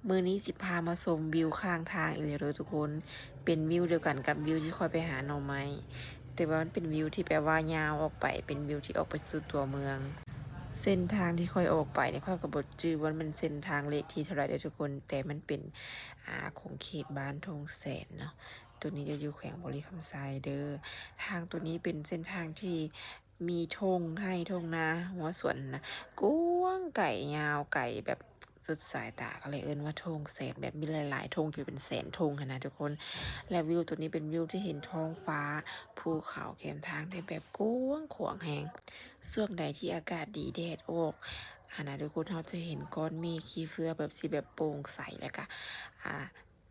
ມື້ນີ້ຊິພາມາຊົມວິວຂ້າງທາງອີກແລ້ວເດີທຸກຄົນ. ເປັນວິວດຽວກັນກັບວິວທີ່ຂ້ອຍໄປຫາໜໍ່ໄມ້, ແຕ່ວ່າມັນເປັນວິວທີ່ແບບວ່າຍາວອອກໄປ, ເປັນວິວທີ່ອອກໄປສູ່ຕົວເມືອງ. ເສັ້ນທາງທີ່ຂ້ອຍອອກໄປນີ້ ຂ້ອຍກໍບໍ່ຈື່ວ່າມັນເປັນເສັ້ນທາງເລກທີເທົ່າໃດເດີທຸກຄົນ, ແຕ່ມັນເປັນ ອ່າ ຂົງເຂດບ້ານທົ່ງແສນເນາະ. ໂຕນີ້ຈະຢູ່ແຂວງບໍລິຄຳໄຊເດີ. ທາງໂຕນີ້ເປັນເສັ້ນທາງທີ່ ມີທົ່ງໄຮ່ທົ່ງນາ ຫົວສວນນະ ກວ້າງໄກຍາວໄກແບບສຸດສາຍຕາ ກໍເລີຍເອີ້ນວ່າທົ່ງແສນ ແບບມີຫຼາຍໆທົ່ງ ຢູ່ເປັນແສນທົ່ງຫັ້ນນະທຸກຄົນ. ແລະ ວິວໂຕນີ້ເປັນວິວທີ່ເຫັນທ້ອງຟ້າ ພູເຂົາແຄມທາງໄດ້ແບບກວ້າງຂວາງແຮງ. ຊ່ວງໃດທີ່ອາກາດດີ ແດດອອກຫັ້ນນະທຸກຄົນ ເຮົາຈະເຫັນກ້ອນເມກຂີ້ເຟືອແບບ ຊິແບບໂປ່ງໃສ ແລ້ວກະ ອ່າ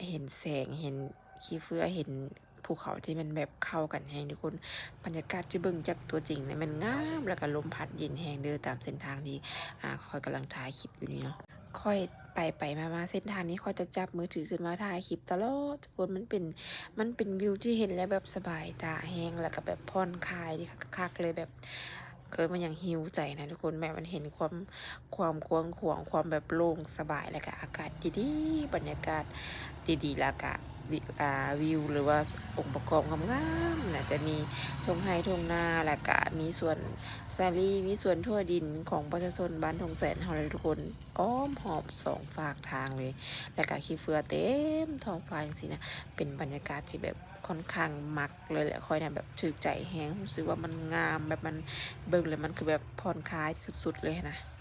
ເຫັນແສງ ເຫັນຂີ້ເຟືອ ເຫັນພູເຂົາທີ່ມັນແບບເຂົ້າກັນແຮງທຸກຄົນ. ບັນຍາກາດທີ່ເບິ່ງຈາກຕົວຈິງນີ້ແມ່ນງາມ ແລ້ວກະລົມພັດເຢັນແຮງເດີ ຕາມເສັ້ນທາງທີ່ ອ່າ ຂ້ອຍກຳລັງຖ່າຍຄລິບຢູ່ນີ້ເນາະ. ຂ້ອຍໄປໄປມາໆ ເສັ້ນທາງນີ້ ຂ້ອຍຈະຈັບມືຖືຂຶ້ນມາຖ່າຍຄລິບຕະຫຼອດທຸກຄົນ. ມັນເປັນ ມັນເປັນວິວທີ່ເຫັນແລ້ວແບບສະບາຍຕາແຮງ ແລ້ວກະແບບຜ່ອນຄາຍດີຄັກໆເລີຍ ແບບ ເອີ້ນວ່າຫຍັງ ຫິວໃຈນະທຸກຄົນ. ແບບມັນເຫັນຄວາມ ຄວາມກວ້າງຂວາງ ຄວາມແບບໂລ່ງສະບາຍ ແລ້ວກະອາກາດດີໆ ບັນຍາກາດດີໆ ແລ້ວກະ ວິ ອ່າ ວິວ ຫຼືວ່າອົງປະກອບງາມໆນະ ຈະມີທົ່ງໄຮ່ທົ່ງນາ ແລ້ວກະມີສວນສາລີ ມີສວນຖົ່ວດິນຂອງປະຊາຊົນບ້ານທົ່ງແສນເຮົາເລີຍທຸກຄົນ ອ້ອມຮອບສອງຟາກທາງເລີຍ ແລ້ວກະຂີ້ເຟືອເຕັມທ້ອງຟ້າຈັ່ງຊີ້ນະ. ເປັນບັນຍາກາດທີ່ແບບ ຂ້ອນຂ້າງມັກເລີຍແຫຼະ ຂ້ອຍນະ ແບບຖືກໃຈແຮງ ຮູ້ສຶກວ່າມັນງາມ ແບບມັນເບິ່ງແລ້ວມັນຄືແບບຜ່ອນຄາຍສຸດໆເລີຍຫັ້ນນະ.